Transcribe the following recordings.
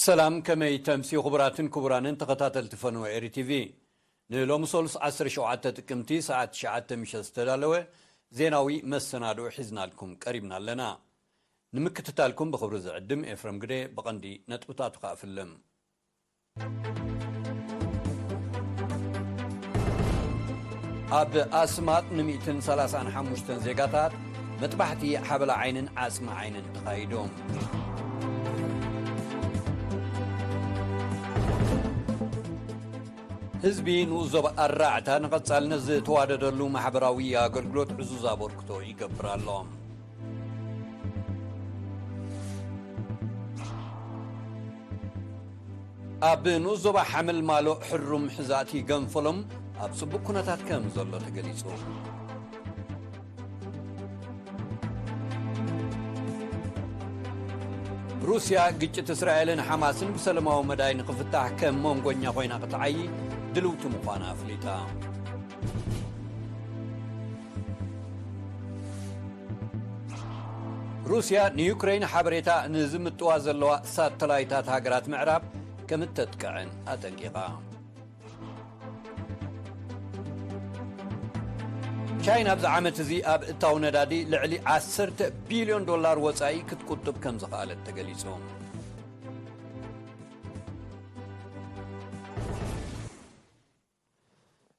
ሰላም፣ ከመይ ተምስዩ ክቡራትን ክቡራንን ተኸታተልቲ ፈነወ ኤሪ ቲቪ። ንሎሚ ሰሉስ ዓሰርተ ሸውዓተ ጥቅምቲ ሰዓት ትሽዓተ ምሸት ዝተዳለወ ዜናዊ መሰናድኦ ሒዝናልኩም ቀሪብና ኣለና። ንምክትታልኩም ብኽብሪ ዝዕድም ኤፍረም ግደ። ብቐንዲ ነጥብታቱ ከኣ ፍልም። ኣብ ኣስማጥ ንሚእትን ሰላሳን ሓሙሽተን ዜጋታት መጥባሕቲ ሓበላ ዓይንን ዓጽሚ ዓይንን ተኻይዶም። ህዝቢ ንኡስ ዞባ ኣራዕታ ንቐጻልነት ዝተዋደደሉ ማሕበራዊ ኣገልግሎት ዕዙዝ ኣበርክቶ ይገብር ኣሎ። ኣብ ንኡስ ዞባ ሓመልማሎ ሕሩም ሕዛእቲ ገንፈሎም ኣብ ጽቡቕ ኩነታት ከም ዘሎ ተገሊጹ። ሩስያ ግጭት እስራኤልን ሓማስን ብሰለማዊ መዳይ ንኽፍታሕ ከም መንጎኛ ኮይና ክትዓዪ ድልውቲ ምዃና ኣፍሊጣ። ሩስያ ንዩክረይን ሓበሬታ ንዝምጥዋ ዘለዋ ሳተላይታት ሃገራት ምዕራብ ከም እተጥቅዐን ኣጠንቂቓ። ቻይና ኣብዚ ዓመት እዚ ኣብ እታው ነዳዲ ልዕሊ ዓሰርተ ቢልዮን ዶላር ወጻኢ ክትቁጥብ ከም ዝኸኣለት ተገሊጹ።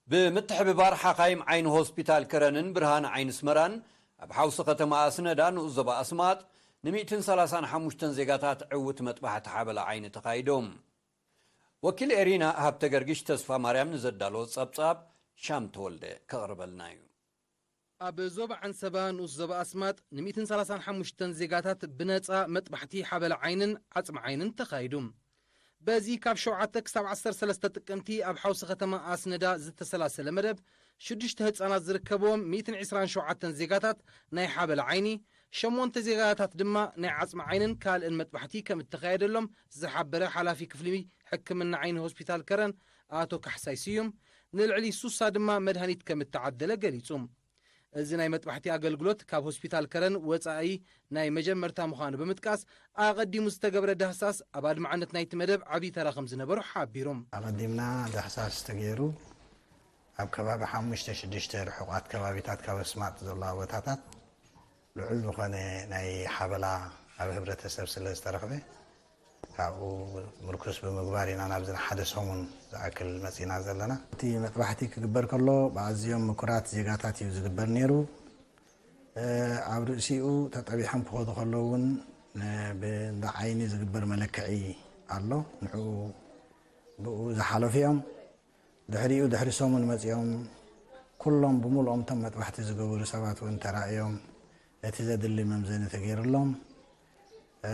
ብምትሕብባር ሓኻይም ዓይኒ ሆስፒታል ከረንን ብርሃን ዓይኒ ኣስመራን ኣብ ሓውሲ ከተማ ኣስነዳ ንኡስ ዞባ ኣስማጥ ንሚእትን ሰላሳን ሓሙሽተን ዜጋታት ዕውት መጥባሕቲ ሓበላ ዓይኒ ተኻይዶም። ወኪል ኤሪና ሃብተ ገርግሽ ተስፋ ማርያም ንዘዳለዎ ጸብጻብ ሻም ተወልደ ከቕርበልና እዩ። ኣብ ዞባ ዓንሰባ ንኡስ ዞባ ኣስማጥ ንሚእትን ሰላሳን ሓሙሽተን ዜጋታት ብነጻ መጥባሕቲ ሓበላ ዓይንን ዓጽሚ ዓይንን ተኻይዱ። በዚ ካብ ሸውዓተ ክሳብ ዓሰርተ ሰለስተ ጥቅምቲ ኣብ ሓውሲ ከተማ ኣስነዳ ዝተሰላሰለ መደብ፣ ሽዱሽተ ህጻናት ዝርከብዎም ሚእትን ዕስራን ሸውዓተን ዜጋታት ናይ ሓበላ ዓይኒ፣ ሸሞንተ ዜጋታት ድማ ናይ ዓጽሚ ዓይንን ካልእን መጥባሕቲ ከም እተኻየደሎም ዝሓበረ ሓላፊ ክፍሊ ሕክምና ዓይኒ ሆስፒታል ከረን ኣቶ ካሕሳይ ስዩም፣ ንልዕሊ ሱሳ ድማ መድሃኒት ከም እተዓደለ ገሊጹ። እዚ ናይ መጥባሕቲ ኣገልግሎት ካብ ሆስፒታል ከረን ወጻኢ ናይ መጀመርታ ምዃኑ ብምጥቃስ፣ ኣቐዲሙ ዝተገብረ ዳህሳስ ኣብ ኣድማዕነት ናይቲ መደብ ዓብዪ ተራ ከም ዝነበሮ ሓቢሩ። ኣቐዲምና ዳህሳስ ተገይሩ፣ ኣብ ከባቢ ሓሙሽተ ሽዱሽተ ርሑቓት ከባቢታት ካብ ኣስማጥ ዘለዋ ቦታታት ልዑል ዝኾነ ናይ ሓበላ ኣብ ህብረተሰብ ስለ ዝተረኽበ፣ ካብኡ ምርኩስ ብምግባር ኢና ናብዚ ንሓደ ሰሙን ዝኣክል መጺና ዘለና። እቲ መጥባሕቲ ክግበር ከሎ ብኣዝዮም ምኩራት ዜጋታት እዩ ዝግበር ነይሩ። እ፣ ኣብ ርእሲኡ ተጠቢሖም ክኸዱ ከለዉ እውን፣ እ፣ ብእንዳ ዓይኒ ዝግበር መለክዒ ኣሎ። ንዕኡ ብኡ ዝሓለፉ እዮም። ድሕሪኡ ድሕሪ ሰሙን መጺኦም ኩሎም ብምልኦም እቶም መጥባሕቲ ዝገበሩ ሰባት እውን ተራእዮም፣ ነቲ ዘድሊ መምዘኒ ተገይሩሎም፣ እ፣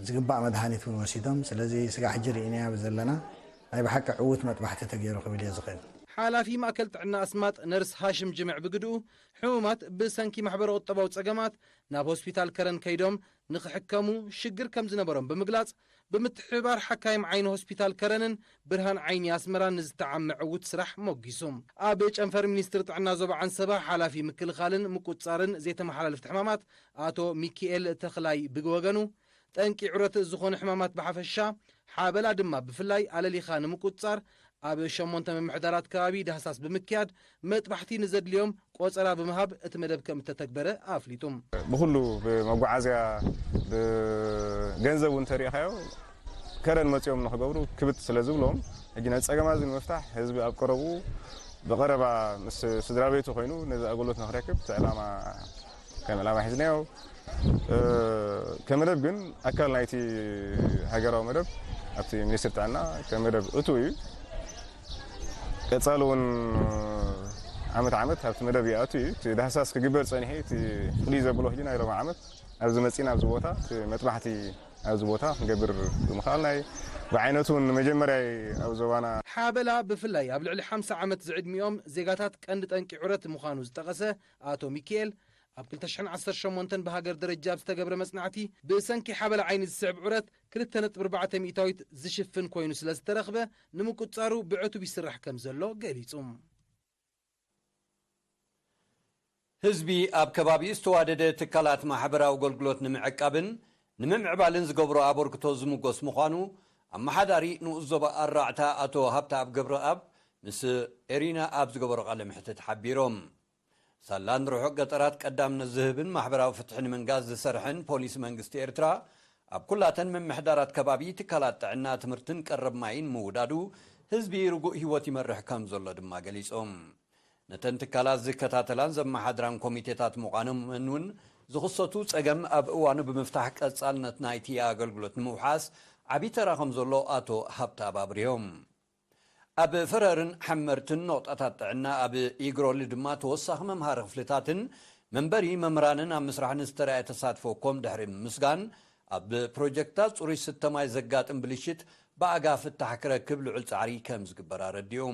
ዝግባእ መድሃኒት እውን ወሲዶም። ስለዚ ስጋዕ ሕጂ ርኢናያ ዘለና ናይ ብሓቂ ዕዉት መጥባሕቲ ተገይሩ ክብል እየ ዝኽእል። ሓላፊ ማእከል ጥዕና ኣስማጥ ነርስ ሃሽም ጅምዕ ብግድኡ፣ ሕሙማት ብሰንኪ ማሕበረ ቁጠባዊ ጸገማት ናብ ሆስፒታል ከረን ከይዶም ንኽሕከሙ ሽግር ከም ዝነበሮም ብምግላጽ፣ ብምትሕብባር ሓካይም ዓይኒ ሆስፒታል ከረንን ብርሃን ዓይኒ ኣስመራን ንዝተዓመ ዕዉት ስራሕ ሞጊሱ። ኣብ ጨንፈር ሚኒስትሪ ጥዕና ዞባ ዓንሰባ ሓላፊ ምክልኻልን ምቁጽጻርን ዘይተመሓላለፍቲ ሕማማት ኣቶ ሚኪኤል ተኽላይ ብወገኑ፣ ጠንቂ ዑረት ዝኾኑ ሕማማት ብሓፈሻ፣ ሓበላ ድማ ብፍላይ ኣለሊኻ ንምቁጽጻር ኣብ ሸሞንተ ምምሕዳራት ከባቢ ዳህሳስ ብምክያድ መጥባሕቲ ንዘድልዮም ቆጸራ ብምሃብ እቲ መደብ ከም እተተግበረ ኣፍሊጡ። ብኹሉ ብመጓዓዝያ፣ ብገንዘብ እውን ተሪእኻዮ ከረን መጺኦም ንኽገብሩ ክብጥ ስለ ዝብሎም፣ ሕጂ ነዚ ጸገማ እዚ ንምፍታሕ ህዝቢ ኣብ ቀረብኡ ብቐረባ ምስ ስድራ ቤቱ ኮይኑ ነዚ ኣገልግሎት ንኽረክብ እቲ ዕላማ ከም ዕላማ ሒዝናዮ። እ፣ ከመደብ ግን ኣካል ናይቲ ሃገራዊ መደብ ኣብቲ ሚኒስትሪ ጥዕና ከመደብ እቱ እዩ። ቀጻሊ እውን ዓመት ዓመት ኣብቲ መደብ ይኣቱ እዩ። እቲ ዳህሳስ ክግበር ጸኒሑ፣ እቲ ፍልይ ዘብሎ ሕጂ ናይ ሎሚ ዓመት ኣብዚ መጺና ኣብዚ ቦታ እቲ መጥባሕቲ ኣብዚ ቦታ ክንገብር ብምኽኣልና እዩ። ብዓይነቱ እውን ንመጀመርያ እዩ ኣብ ዞባና። ሓበላ ብፍላይ ኣብ ልዕሊ ሓምሳ ዓመት ዝዕድሚኦም ዜጋታት ቀንዲ ጠንቂ ዑረት ምዃኑ ዝጠቐሰ ኣቶ ሚኪኤል፣ ኣብ ክልተ ሽሕን ዓሰርተ ሸሞንተን ብሃገር ደረጃ ኣብ ዝተገብረ መጽናዕቲ፣ ብሰንኪ ሓበላ ዓይኒ ዝስዕብ ዑረት ክልተ ነጥቢ ኣርባዕተ ሚእታዊት ዝሽፍን ኮይኑ ስለ ዝተረኽበ፣ ንምቁጽጻሩ ብዕቱብ ይስራሕ ከም ዘሎ ገሊጹ። ህዝቢ ኣብ ከባቢኡ ዝተዋደደ ትካላት ማሕበራዊ ኣገልግሎት ንምዕቃብን ንምምዕባልን ዝገብሮ ኣበርክቶ ዝምጎስ ምዃኑ ኣመሓዳሪ ንኡስ ዞባ ኣራዕታ ኣቶ ሃብተኣብ ገብረኣብ ምስ ኤሪና ኣብ ዝገበሮ ቃለ መሕትት ሓቢሮም። ሳላን ርሑቕ ገጠራት ቀዳምነት ዝህብን ማሕበራዊ ፍትሒ ንምንጋስ ዝሰርሕን ፖሊሲ መንግስቲ ኤርትራ፣ ኣብ ኩላተን ምምሕዳራት ከባቢ ትካላት ጥዕና፣ ትምህርትን ቀረብ ማይን ምውዳዱ፣ ህዝቢ ርጉእ ህይወት ይመርሕ ከም ዘሎ ድማ ገሊጾም። ነተን ትካላት ዝከታተላን ዘመሓድራን ኮሚቴታት ምዃኖምን እውን ዝኽሰቱ ጸገም ኣብ እዋኑ ብምፍታሕ ቀጻልነት ናይቲ ኣገልግሎት ንምውሓስ ዓቢ ተራ ከም ዘሎ ኣቶ ሃብተኣብ ኣብሪሆም። ኣብ ፈረርን ሓመርትን ነቑጣታት ጥዕና ኣብ ኢግሮሊ ድማ ተወሳኺ መምሃሪ ክፍልታትን መንበሪ መምህራንን ኣብ ምስራሕ ንዝተራእየ ተሳትፎ ኮም ድሕሪ ምምስጋን፣ ኣብ ፕሮጀክታት ጽሩይ ስተ ማይ ዘጋጥም ብልሽት ብኣጋ ፍታሕ ክረክብ ልዑል ጻዕሪ ከም ዝግበር ኣረዲኡ።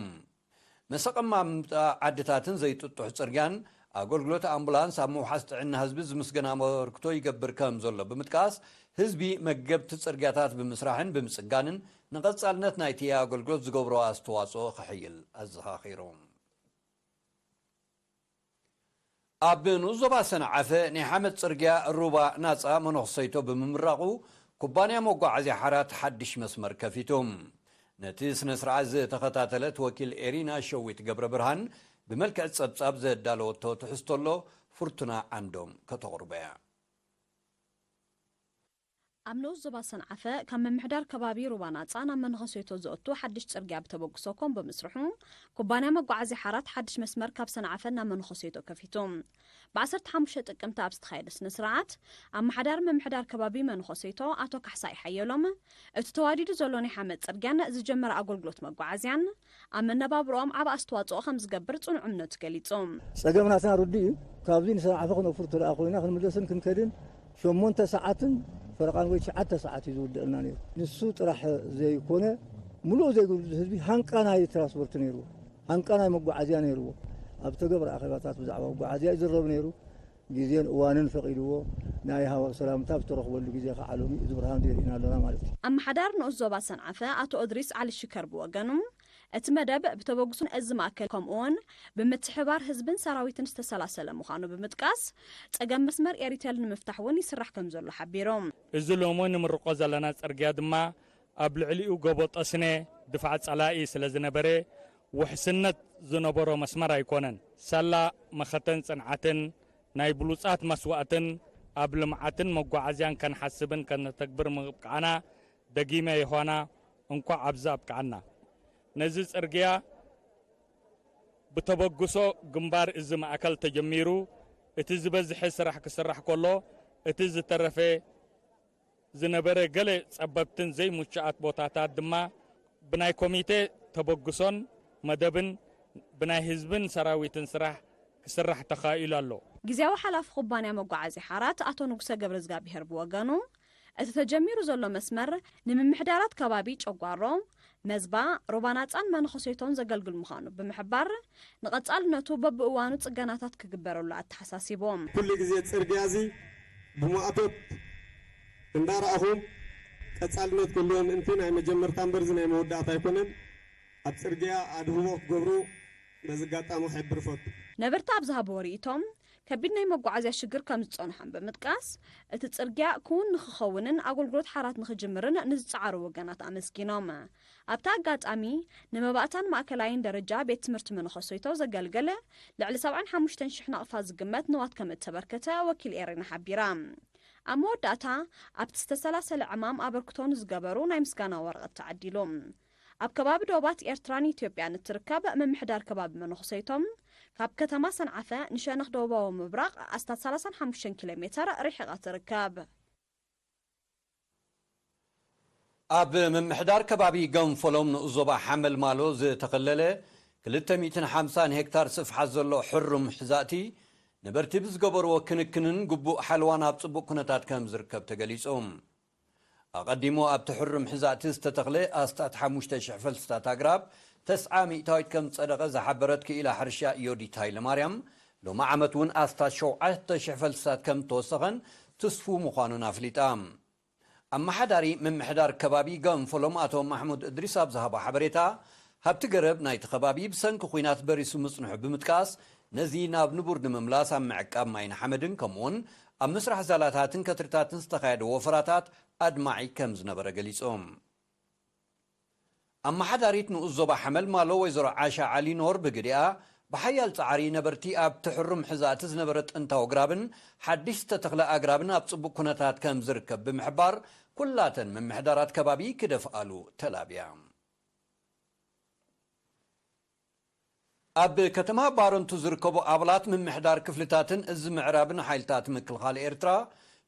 መሰቐማምጣ ዓድታትን ዘይጥጡሕ ጽርግያን ኣገልግሎት ኣምቡላንስ ኣብ ምውሓስ ጥዕና ህዝቢ ዝምስገን ኣበርክቶ ይገብር ከም ዘሎ ብምጥቃስ፣ ህዝቢ መገብቲ ጽርግያታት ብምስራሕን ብምጽጋንን ንቐጻልነት ናይቲ ኣገልግሎት ዝገብሮ ኣስተዋጽኦ ክሕይል ኣዘኻኺሩ። ኣብ ንኡስ ዞባ ሰንዓፈ ናይ ሓመድ ጽርግያ ሩባ ናጻ መነኽሰይቶ ብምምራቑ፣ ኩባንያ መጓዓዝያ ሓራት ሓድሽ መስመር ከፊቱ። ነቲ ስነ ስርዓት ዝተኸታተለት ወኪል ኤሪና ሸዊት ገብረ ብርሃን ብመልክዕ ጸብጻብ ዘዳለወቶ ትሕዝቶ ኣሎ፣ ፍርቱና ዓንዶም ከተቕርቦ እያ። ኣብ ንኡስ ዞባ ሰንዓፈ ካብ ምምሕዳር ከባቢ ሩባ ናጻ ናብ መነኸሴቶ ዘእቱ ሓድሽ ጽርግያ ብተበግሶ ኮም ብምስርሑ፣ ኩባንያ መጓዓዝያ ሓራት ሓድሽ መስመር ካብ ሰንዓፈ ናብ መነኸሴቶ ከፊቱ። ብ15 ጥቅምቲ ኣብ ዝተኻየደ ስነ ስርዓት፣ ኣመሓዳሪ ምምሕዳር ከባቢ መነኸሴቶ ኣቶ ካሕሳይ ሓየሎም፣ እቲ ተዋዲዱ ዘሎ ናይ ሓመድ ጽርግያን ዝጀመረ ኣገልግሎት መጓዓዝያን ኣብ መነባብሮኦም ዓቢ ኣስተዋጽኦ ከም ዝገብር ጽኑዕ እምነቱ ገሊጹ። ጸገም ናትና ርዱእ እዩ። ካብዚ ንሰንዓፈ ክነፍር እንተ ደኣ ኮይና ክንምለስን ክንከድን ሸሞንተ ሰዓትን ፈረቓን ወይ ትሽዓተ ሰዓት እዩ ዝውድእልና ነይሩ። ንሱ ጥራሕ ዘይኮነ፣ ምሉእ ዘይጉድል ህዝቢ ሃንቃ ናይ ትራንስፖርት ነይርዎ፣ ሃንቃ ናይ መጓዓዝያ ነይርዎ። ኣብ ተገብረ ኣኼባታት ብዛዕባ መጓዓዝያ ይዝረብ ነይሩ። ግዜን እዋንን ፈቒድዎ ናይ ሃዋብ ሰላምታ ብተረኽበሉ ግዜ ከዓ ሎሚ እዚ ብርሃን እዚ ርኢና ኣለና ማለት እዩ። ኣመሓዳሪ ንኡስ ዞባ ሰንዓፈ ኣቶ እድሪስ ዓሊ ሽከር ብወገኑ፣ እቲ መደብ ብተበግሶን እዚ ማእከል ከምኡውን ብምትሕባር ህዝብን ሰራዊትን ዝተሰላሰለ ምዃኑ ብምጥቃስ፣ ጸገም መስመር ኤሪቴል ንምፍታሕ እውን ይስራሕ ከም ዘሎ ሓቢሩ። እዚ ሎሚ ንምርቆ ዘለና ጽርግያ ድማ ኣብ ልዕሊኡ ጎቦ ጠስነ ድፋዕ ጸላኢ ስለ ዝነበረ ውሕስነት ዝነበሮ መስመር ኣይኮነን። ሳላ መኸተን ጽንዓትን ናይ ብሉጻት መስዋእትን ኣብ ልምዓትን መጓዓዝያን ከንሓስብን ከነተግብር ምብቃዕና ደጊመ ዮሃና እንኳዕ ኣብዚ ኣብቅዓና። ነዚ ጽርግያ ብተበግሶ ግንባር እዚ ማእከል ተጀሚሩ፣ እቲ ዝበዝሐ ስራሕ ክስራሕ ከሎ፣ እቲ ዝተረፈ ዝነበረ ገለ ጸበብትን ዘይምቹኣት ቦታታት ድማ ብናይ ኮሚቴ ተበግሶን መደብን ብናይ ህዝብን ሰራዊትን ስራሕ ክስራሕ ተኻኢሉ ኣሎ። ግዜያዊ ሓላፊ ኩባንያ መጓዓዝያ ሓራት ኣቶ ንጉሰ ገብረዝጋብሄር ብወገኑ፣ እቲ ተጀሚሩ ዘሎ መስመር ንምምሕዳራት ከባቢ ጨጓሮ፣ መዝባ፣ ሩባ ናጻን መነኸሴቶን ዘገልግል ምዃኑ ብምሕባር፣ ንቐጻልነቱ በብእዋኑ ጽገናታት ክግበረሉ ኣተሓሳሲቡ። ኩሉ ግዜ ጽርግያ እዚ ብማእቶት እንዳረኣኹም ቀጻልነት ክህልዎ ምእንቲ ናይ መጀመርታ እምበር እዚ ናይ መወዳእታ ኣይኮነን። ኣብ ጽርግያ ኣድህቦ ክገብሩ በዚ ኣጋጣሚ ክሕብር እፈቱ። ነበርቲ ኣብ ዝሃብዎ ርእይቶም፣ ከቢድ ናይ መጓዓዝያ ሽግር ከም ዝጸንሖም ብምጥቃስ፣ እቲ ጽርግያ ክውን ንኽኸውንን ኣገልግሎት ሓራት ንኽጅምርን ንዝጸዓሩ ወገናት ኣመስጊኖም። ኣብቲ ኣጋጣሚ፣ ንመባእታን ማእከላይን ደረጃ ቤት ትምህርቲ መነኸሴቶ ዘገልግል ልዕሊ ሰብዓን ሓሙሽተን ሽሕ ናቕፋ ዝግመት ንዋት ከም እተበርከተ ወኪል ኤሬና ሓቢራ። ኣብ መወዳእታ፣ ኣብቲ ዝተሰላሰለ ዕማም ኣበርክቶ ንዝገበሩ ናይ ምስጋና ወረቐት ተዓዲሉ። ኣብ ከባቢ ዶባት ኤርትራን ኢትዮጵያን እትርከብ ምምሕዳር ከባቢ መነኹሰይቶም፣ ካብ ከተማ ሰንዓፈ ንሸነኽ ደቡባዊ ምብራቕ ኣስታት ሰላሳን ሓሙሽተን ኪሎ ሜተር ርሒቓ ትርከብ። ኣብ ምምሕዳር ከባቢ ገንፈሎም ንኡስ ዞባ ሓመልማሎ ዝተኸለለ ክልተ ሚእትን ሓምሳን ሄክታር ስፍሓት ዘሎ ሕሩም ሕዛእቲ፣ ነበርቲ ብዝገበርዎ ክንክንን ግቡእ ሓልዋን ኣብ ጽቡቕ ኩነታት ከም ዝርከብ ተገሊጹ። ኣቐዲሙ ኣብቲ ሕሩም ሕዛእቲ ዝተተኽለ ኣስታት ሓሙሽተ ሽሕ ፈልስታት ኣግራብ ተስዓ ሚእታዊት ከም ዝጸደቐ ዝሓበረት ክኢላ ሕርሻ ዮዲት ሃይለማርያም፣ ሎሚ ዓመት እውን ኣስታት ሸውዓተ ሽሕ ፈልስታት ከም እተወሰኸን ትስፉው ምዃኑን ኣፍሊጣ። ኣመሓዳሪ ምምሕዳር ከባቢ ገንፈሎም ኣቶ ማሕሙድ እድሪስ ኣብ ዝሃቦ ሓበሬታ፣ ሃብቲ ገረብ ናይቲ ከባቢ ብሰንኪ ኲናት በሪሱ ምጽንሑ ብምጥቃስ፣ ነዚ ናብ ንቡር ንምምላስ ኣብ ምዕቃብ ማይን ሓመድን ከምኡውን ኣብ ምስራሕ ዛላታትን ከትርታትን ዝተኻየደ ወፈራታት ኣድማዒ ከም ዝነበረ ገሊጹ። ኣመሓዳሪት ንኡስ ዞባ ሓመል ማሎ ወይዘሮ ዓሻ ዓሊ ኖር ብግዲኣ፣ ብሓያል ጻዕሪ ነበርቲ ኣብ ትሕሩም ሕዛእቲ ዝነበረ ጥንታዊ ግራብን ሓድሽ ዝተተኽለ ኣግራብን ኣብ ጽቡቕ ኩነታት ከም ዝርከብ ብምሕባር፣ ኩላተን ምምሕዳራት ከባቢ ክደፍኣሉ ተላብያ። ኣብ ከተማ ባረንቱ ዝርከቡ ኣባላት ምምሕዳር ክፍልታትን እዚ ምዕራብን ሓይልታት ምክልኻል ኤርትራ፣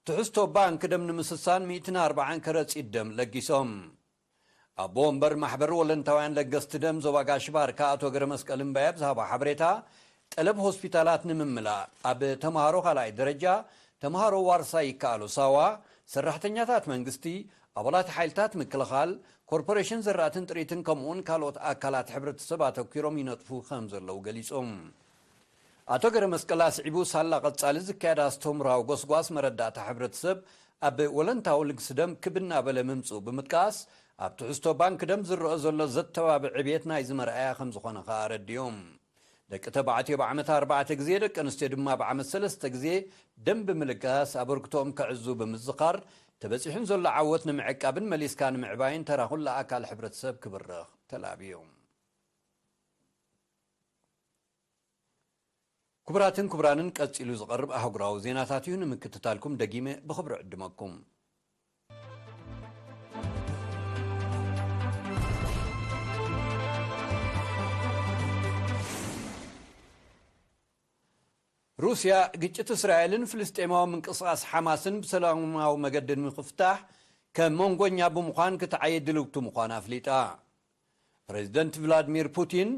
ትሕዝቶ ባንክ ደም ንምስሳን ሚእትን ኣርባዓን ከረጺት ደም ለጊሶም። ኣቦ ወንበር ማሕበር ወለንታውያን ለገስቲ ደም ዞባ ጋሽ ባርካ ኣቶ ገረመስቀል እምባየ ኣብ ዝሃቦ ሓበሬታ፣ ጠለብ ሆስፒታላት ንምምላእ ኣብ ተምሃሮ ካልኣይ ደረጃ፣ ተምሃሮ ዋርሳይ ይከኣሉ ሳዋ፣ ሰራሕተኛታት መንግስቲ፣ ኣባላት ሓይልታት ምክልኻል፣ ኮርፖሬሽን ዘራእትን ጥሪትን ከምኡውን ካልኦት ኣካላት ሕብረተሰብ ኣተኲሮም ይነጥፉ ከም ዘለዉ ገሊጹ። ኣቶ ገረመስቀል ኣስዒቡ፣ ሳላ ቀጻሊ ዝካየድ ኣስተምህሮኣዊ ጎስጓስ መረዳእታ ሕብረተሰብ ኣብ ወለንታዊ ልግሲ ደም ክብ እናበለ ምምጽኡ ብምጥቃስ፣ ኣብ ትሕዝቶ ባንክ ደም ዝረአ ዘሎ ዘተባብዕ ዕብየት ናይዚ መርኣያ ከም ዝኾነ ከኣ ኣረዲኡ። ደቂ ተባዕትዮ ብዓመት ኣርባዕተ ግዜ፣ ደቂ ኣንስትዮ ድማ ብዓመት ሰለስተ ግዜ ደም ብምልጋስ ኣበርክቶኦም ከዕዙ ብምዝኻር፣ ተበጺሑን ዘሎ ዓወት ንምዕቃብን መሊስካ ንምዕባይን ተራ ኩሉ ኣካል ሕብረተሰብ ክብርኽ ተላብዩ። ክቡራትን ክቡራንን፣ ቀጺሉ ዝቐርብ ኣህጉራዊ ዜናታት እዩ። ንምክትታልኩም ደጊመ ብኽብሪ ዕድመኩም። ሩስያ፣ ግጭት እስራኤልን ፍልስጤማዊ ምንቅስቓስ ሓማስን ብሰላማዊ መገዲ ንምኽፍታሕ ከም መንጎኛ ብምዃን ክትዓየ ድልውቲ ምዃና ኣፍሊጣ። ፕሬዚደንት ቭላድሚር ፑቲን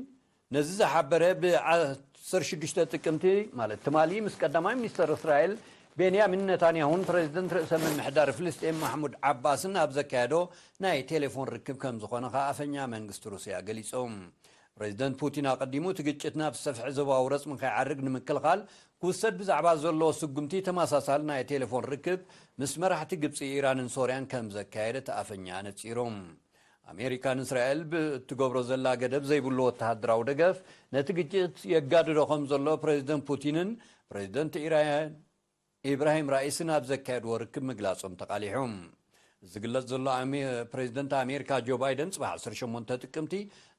ነዚ ዝሓበረ ብ ዓሰርተ ሽዱሽተ ጥቅምቲ፣ ማለት ትማሊ፣ ምስ ቀዳማይ ሚኒስተር እስራኤል ቤንያሚን ነታንያሁን ፕሬዚደንት ርእሰ ምምሕዳር ፍልስጤም ማሕሙድ ዓባስን ኣብ ዘካየዶ ናይ ቴሌፎን ርክብ ከም ዝኾነ ከኣ ኣፈኛ መንግስቲ ሩስያ ገሊጹ። ፕሬዚደንት ፑቲን ኣቐዲሙ፣ እቲ ግጭት ናብ ዝሰፍሐ ዞባዊ ረጽሚ ከይዓርግ ንምክልኻል ክውሰድ ብዛዕባ ዘለዎ ስጉምቲ ተመሳሳሊ ናይ ቴሌፎን ርክብ ምስ መራሕቲ ግብጺ፣ ኢራንን ሶርያን ከም ዘካየደ እቲ ኣፈኛ ኣነጺሩ። ኣሜሪካ ንእስራኤል ብእትገብሮ ዘላ ገደብ ዘይብሉ ወተሃደራዊ ደገፍ ነቲ ግጭት የጋድዶ ከም ዘሎ ፕሬዚደንት ፑቲንን ፕሬዚደንት ኢራን ኢብራሂም ራኢስን ኣብ ዘካየድዎ ርክብ ምግላጾም ተቓሊሑ። ዝግለጽ ዘሎ ኣሜ-፣ ፕሬዚደንት ኣሜሪካ ጆ ባይደን ጽባሕ ዓሰርተ ሸሞንተ ጥቅምቲ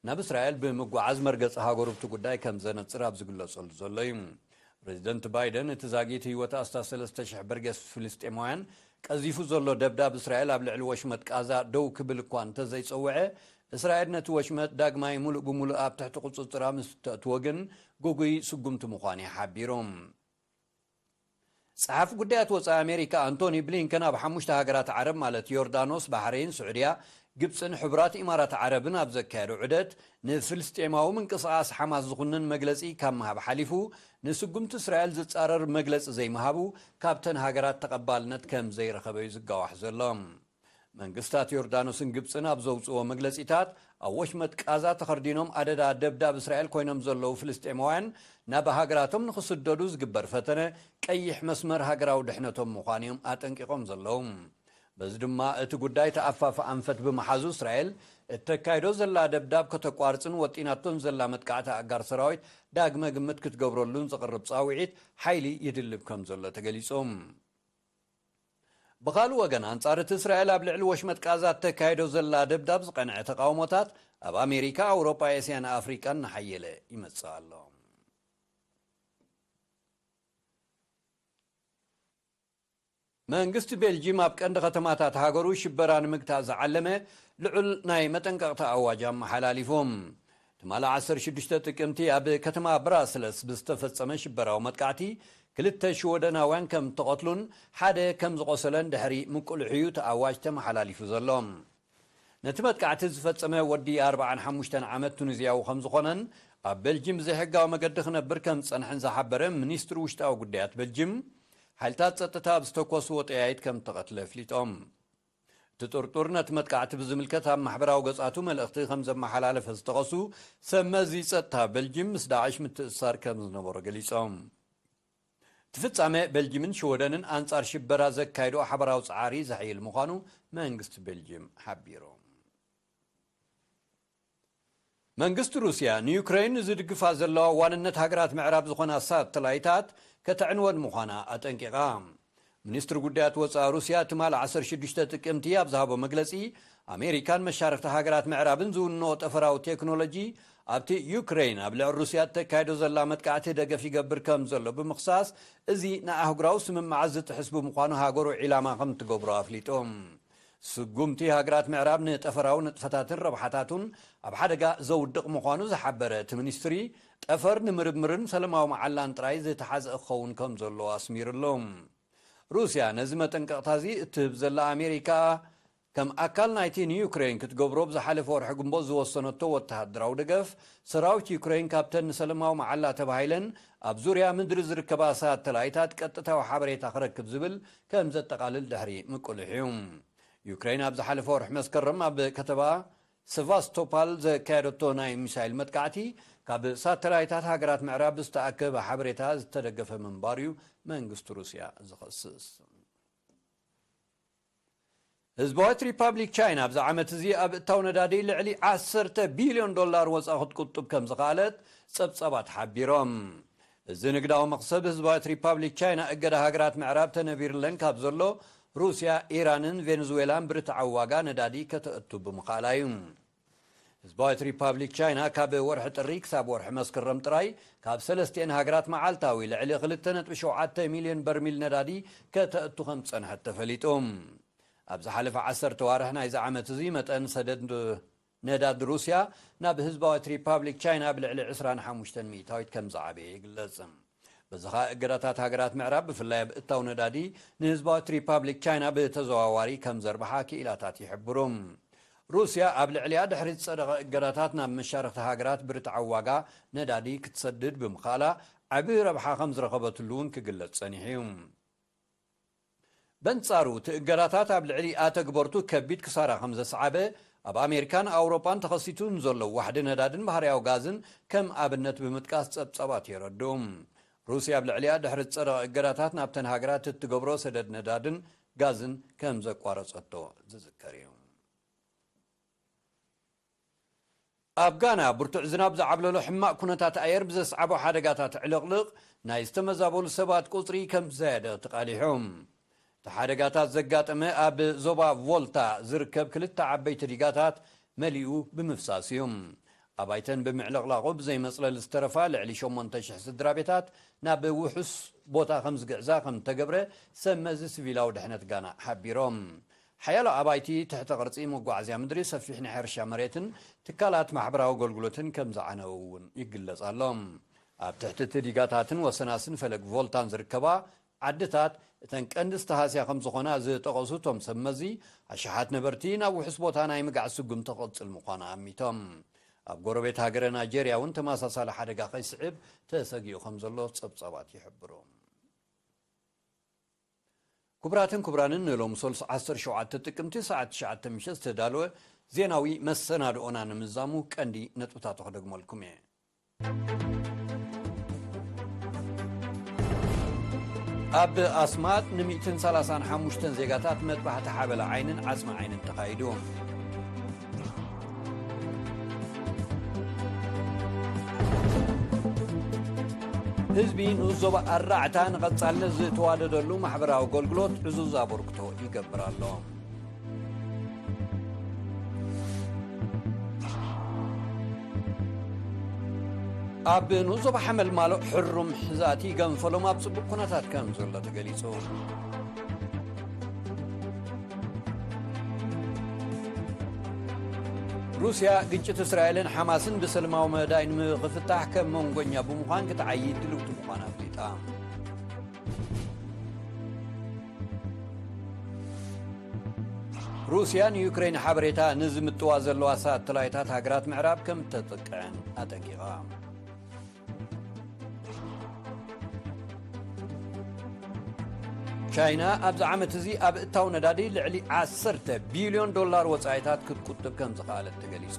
ናብ እስራኤል ብምጓዓዝ መርገጺ ሃገሩ ኣብቲ ጉዳይ ከም ዘነጽር ኣብ ዝግለጸሉ ዘሎ እዩ። ፕሬዚደንት ባይደን፣ እቲ ዛጊት ህይወት ኣስታት ሰለስተ ሽሕ በርገስ ፍልስጤማውያን ቀዚፉ ዘሎ ደብዳብ እስራኤል ኣብ ልዕሊ ወሽመጥ ቃዛ ደው ክብል እኳ እንተዘይጸውዐ፣ እስራኤል ነቲ ወሽመጥ ዳግማይ ሙሉእ ብሙሉእ ኣብ ትሕቲ ቁጽጽራ ምስ ተእትዎ ግን ግጉይ ስጉምቲ ምዃኑ እዩ ሓቢሩ። ጸሓፊ ጉዳያት ወጻኢ ኣሜሪካ ኣንቶኒ ብሊንከን ኣብ ሓሙሽተ ሃገራት ዓረብ፣ ማለት ዮርዳኖስ፣ ባሕሬን፣ ስዑድያ፣ ግብጽን ሕቡራት ኢማራት ዓረብን ኣብ ዘካየዶ ዑደት፣ ንፍልስጤማዊ ምንቅስቓስ ሓማስ ዝኹንን መግለጺ ካብ ምሃብ ሓሊፉ፣ ንስጉምቲ እስራኤል ዝጻረር መግለጺ ዘይምሃቡ ካብተን ሃገራት ተቐባልነት ከም ዘይረኸበ እዩ ዝጋዋሕ ዘሎ። መንግስታት ዮርዳኖስን ግብጽን ኣብ ዘውጽእዎ መግለጺታት፣ ኣብ ወሽመጥ ቃዛ ተኸርዲኖም ኣደዳ ደብዳብ እስራኤል ኮይኖም ዘለዉ ፍልስጤማውያን ናብ ሃገራቶም ንኽስደዱ ዝግበር ፈተነ ቀይሕ መስመር ሃገራዊ ድሕነቶም ምዃኑ እዮም ኣጠንቂቖም ዘለዉ። በዚ ድማ እቲ ጉዳይ ተኣፋፊ ኣንፈት ብምሓዙ፣ እስራኤል እተካይዶ ዘላ ደብዳብ ከተቋርጽን ወጢናቶን ዘላ መጥቃዕቲ ኣጋር ሰራዊት ዳግመ ግምት ክትገብረሉን ዝቕርብ ጻውዒት ሓይሊ ይድልብ ከም ዘሎ ተገሊጹ። ብኻልእ ወገን፣ ኣንጻር እቲ እስራኤል ኣብ ልዕሊ ወሽመጥ ቃዛ እተካይዶ ዘላ ደብዳብ ዝቐንዐ ተቓውሞታት ኣብ ኣሜሪካ፣ ኣውሮጳ፣ ኤስያን ኣፍሪቃን እናሓየለ ይመጽእ ኣሎ። መንግስቲ ቤልጂም ኣብ ቀንዲ ከተማታት ሃገሩ ሽበራ ንምግታእ ዝዓለመ ልዑል ናይ መጠንቀቕታ ኣዋጅ ኣመሓላሊፉ። ትማሊ ዓሰርተ ሽዱሽተ ጥቅምቲ ኣብ ከተማ ብራስለስ ብዝተፈጸመ ሽበራዊ መጥቃዕቲ ክልተ ሽወደናውያን ከም እተቐትሉን ሓደ ከም ዝቖሰለን ድሕሪ ምቁልሑ እዩ እቲ ኣዋጅ ተመሓላሊፉ ዘሎ። ነቲ መጥቃዕቲ ዝፈጸመ ወዲ ኣርብዓን ሓሙሽተን ዓመት ቱኒዝያዊ ከም ዝኾነን ኣብ ቤልጂም ብዘይሕጋዊ መገዲ ክነብር ከም ዝጸንሐን ዝሓበረ ሚኒስትሪ ውሽጣዊ ጉዳያት ቤልጂም፣ ሓይልታት ጸጥታ ኣብ ዝተኮስዎ ጠያይት ከም እተቐትለ ኣፍሊጦም። እቲ ጥርጡር ነቲ መጥቃዕቲ ብዝምልከት ኣብ ማሕበራዊ ገጻቱ መልእኽቲ ከም ዘመሓላለፈ ዝጠቐሱ ሰብ መዚ ጸጥታ ቤልጂም፣ ምስ ዳዕሽ ምትእስሳር ከም ዝነበሮ ገሊጾም። እቲ ፍጻመ፣ ቤልጂምን ሽወደንን ኣንጻር ሽበራ ዘካይድኦ ሓበራዊ ጻዕሪ ዘሐይል ምዃኑ መንግስቲ ቤልጂም ሓቢሩ። መንግስቲ ሩስያ፣ ንዩክረይን ንዝድግፋ ዘለዋ ዋንነት ሃገራት ምዕራብ ዝኾና ሳተላይታት ከተዕንወን ምዃና ኣጠንቂቓ። ሚኒስትሪ ጉዳያት ወጻኢ ሩስያ ትማሊ ዓሰርተ ሽዱሽተ ጥቅምቲ ኣብ ዝሃቦ መግለጺ፣ ኣሜሪካን መሻርኽቲ ሃገራት ምዕራብን ዝውንኦ ጠፈራዊ ቴክኖሎጂ ኣብቲ ዩክሬን ኣብ ልዕሊ ሩስያ እተካይዶ ዘላ መጥቃዕቲ ደገፍ ይገብር ከም ዘሎ ብምኽሳስ፣ እዚ ንኣህጉራዊ ስምምዓት ዝጥሕስ ብምዃኑ ሃገሩ ዒላማ ከም ትገብሮ ኣፍሊጡ። ስጉምቲ ሃገራት ምዕራብ ንጠፈራዊ ንጥፈታትን ረብሓታቱን ኣብ ሓደጋ ዘውድቕ ምዃኑ ዝሓበረ እቲ ሚኒስትሪ፣ ጠፈር ንምርምርን ሰላማዊ መዓላን ጥራይ ዝተሓዝአ ክኸውን ከም ዘለዎ ኣስሚሩሉ። ሩስያ ነዚ መጠንቀቕታ እዚ እትህብ ዘላ ኣሜሪካ፣ ከም ኣካል ናይቲ ንዩክሬን ክትገብሮ ብዝሓለፈ ወርሒ ግንቦት ዝወሰነቶ ወተሃደራዊ ደገፍ፣ ሰራዊት ዩክሬን ካብተን ንሰላማዊ መዓላ ተባሂለን ኣብ ዙርያ ምድሪ ዝርከባ ሳተላይታት ቀጥታዊ ሓበሬታ ክረክብ ዝብል ከም ዘጠቓልል ድሕሪ ምቁልሕ እዩ። ዩክሬን ኣብ ዝሓለፈ ወርሒ መስከረም ኣብ ከተማ ሰቫስቶፓል ዘካየደቶ ናይ ሚሳይል መጥቃዕቲ፣ ካብ ሳተላይታት ሃገራት ምዕራብ ዝተኣከበ ሓበሬታ ዝተደገፈ ምንባሩ እዩ መንግስቲ ሩስያ ዝኸስስ። ህዝባዊት ሪፓብሊክ ቻይና ኣብዚ ዓመት እዚ ኣብ እታው ነዳዲ ልዕሊ ዓሰርተ ቢልዮን ዶላር ወጻኢ ክትቁጥብ ከም ዝኸኣለት ጸብጻባት ሓቢሮም። እዚ ንግዳዊ መኽሰብ ህዝባዊት ሪፓብሊክ ቻይና እገዳ ሃገራት ምዕራብ ተነቢርለን ካብ ዘሎ፣ ሩስያ፣ ኢራንን ቬንዙዌላን ብርትዓዊ ዋጋ ነዳዲ ከተእቱ ብምኽኣላ እዩ። ህዝባዊት ሪፓብሊክ ቻይና ካብ ወርሒ ጥሪ ክሳብ ወርሒ መስከረም ጥራይ ካብ ሰለስቲኤን ሃገራት መዓልታዊ ልዕሊ ክልተ ነጥቢ ሸውዓተ ሚልዮን በርሚል ነዳዲ ከተእቱ ከም ዝጸንሐት ተፈሊጡ። ኣብ ዝሓለፈ ዓሰርተ ዋርሕ ናይዚ ዓመት እዚ መጠን ሰደድ ነዳዲ ሩስያ ናብ ህዝባዊት ሪፓብሊክ ቻይና ብልዕሊ ዕስራን ሓሙሽተን ሚእታዊት ከም ዝዓበየ ይግለጽ። በዚ ኸኣ እገዳታት ሃገራት ምዕራብ ብፍላይ ኣብ እታው ነዳዲ ንህዝባዊት ሪፓብሊክ ቻይና ብተዘዋዋሪ ከም ዘርብሓ ክኢላታት ይሕብሩ። ሩስያ ኣብ ልዕሊኣ ድሕሪ ዝጸደቐ እገዳታት ናብ መሻርኽቲ ሃገራት ብርትዓዊ ዋጋ ነዳዲ ክትሰድድ ብምኽኣላ ዓቢ ረብሓ ከም ዝረኸበትሉ እውን ክግለጽ ጸኒሑ እዩ። በንጻሩ፣ እቲ እገዳታት ኣብ ልዕሊ ኣተግበርቱ ከቢድ ክሳራ ከም ዘስዓበ ኣብ ኣሜሪካን ኣውሮጳን ተኸሲቱ ንዘሎ ዋሕዲ ነዳድን ባህርያዊ ጋዝን ከም ኣብነት ብምጥቃስ ጸብጻባት የረድኡ። ሩስያ ኣብ ልዕሊኣ ድሕሪ ዝጸደቐ እገዳታት ናብተን ሃገራት እትገብሮ ሰደድ ነዳድን ጋዝን ከም ዘቋረጸቶ ዝዝከር እዩ። ኣብ ጋና ብርቱዕ ዝናብ ዝዓብለሎ ሕማቕ ኩነታት ኣየር ብዘስዓቦ ሓደጋታት ዕልቕልቕ ናይ ዝተመዛበሉ ሰባት ቁጽሪ ከም ዝዛየደ ተቓሊሑ። እቲ ሓደጋታት ዘጋጠመ ኣብ ዞባ ቮልታ ዝርከብ ክልተ ዓበይቲ ዲጋታት መሊኡ ብምፍሳስ እዩ። ኣባይተን ብምዕልቕላቑ ብዘይ መጽለሊ ዝተረፋ ልዕሊ ሸሞንተ ሽሕ ስድራ ቤታት ናብ ውሑስ ቦታ ከም ዝግዕዛ ከም እተገብረ ሰብ መዚ ሲቪላዊ ድሕነት ጋና ሓቢሮም። ሓያሎ ኣባይቲ ትሕተ ቅርጺ መጓዓዝያ ምድሪ፣ ሰፊሕ ናይ ሕርሻ መሬትን ትካላት ማሕበራዊ ኣገልግሎትን ከም ዝዓነው እውን ይግለጽ ኣሎ። ኣብ ትሕቲ እቲ ዲጋታትን ወሰናስን ፈለግ ቮልታን ዝርከባ ዓድታት፣ እተን ቀንዲ ዝተሃስያ ከም ዝኾና ዝጠቐሱ እቶም ሰብ መዚ፣ ኣሽሓት ነበርቲ ናብ ውሑስ ቦታ ናይ ምግዓዝ ስጉምቲ ክቕጽል ምዃኑ ኣሚቶም። ኣብ ጎረቤት ሃገረ ናይጀርያ እውን ተመሳሳሊ ሓደጋ ከይስዕብ ተሰጊኡ ከም ዘሎ ጸብጻባት ይሕብሩ። ክቡራትን ክቡራንን፣ ንሎሚ ሰሉስ ዓሰርተ ሸውዓተ ጥቅምቲ ሰዓት ትሽዓተ ምሸት ዝተዳለወ ዜናዊ መሰናድኦና ንምዛሙ ቀንዲ ነጥብታቱ ክደግመልኩም እየ። ኣብ ኣስማጥ ን ሚእትን ሰላሳን ሓሙሽተን ዜጋታት መጥባሕቲ ሓበላ ዓይንን ዓጽሚ ዓይንን ተኻይዱ። ህዝቢ ንኡስ ዞባ ኣራዕታ ንቐጻልነት ዝተዋደደሉ ማሕበራዊ ኣገልግሎት ዕዙዝ ኣበርክቶ ይገብር ኣሎ። ኣብ ንኡስ ዞባ ሓመልማሎ ሕሩም ሕዛእቲ ገንፈሎም ኣብ ጽቡቕ ኩነታት ከም ዘሎ ተገሊጹ። ሩስያ ግጭት እስራኤልን ሓማስን ብሰላማዊ መዳይ ንምኽፍታሕ ከም መንጎኛ ብምዃን ክትዓዪ ድልውቲ ምዃና ኣፍሊጣ። ሩስያ ንዩክሬን ሓበሬታ ንዝምጥዋ ዘለዋ ሳተላይታት ሃገራት ምዕራብ ከም ተጥቅዐን ኣጠንቂቓ። ቻይና ኣብዚ ዓመት እዚ ኣብ እታው ነዳዲ ልዕሊ ዓሰርተ ቢልዮን ዶላር ወጻኢታት ክትቁጥብ ከም ዝኸኣለት ተገሊጹ።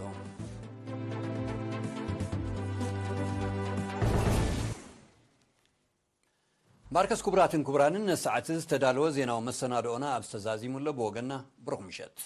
ማርከስ፣ ክቡራትን ክቡራንን፣ ነሰዓት ዝተዳለወ ዜናዊ መሰናድኦና ኣብ ዝተዛዚሙሎ ብወገንና ብሩኽ ምሸት።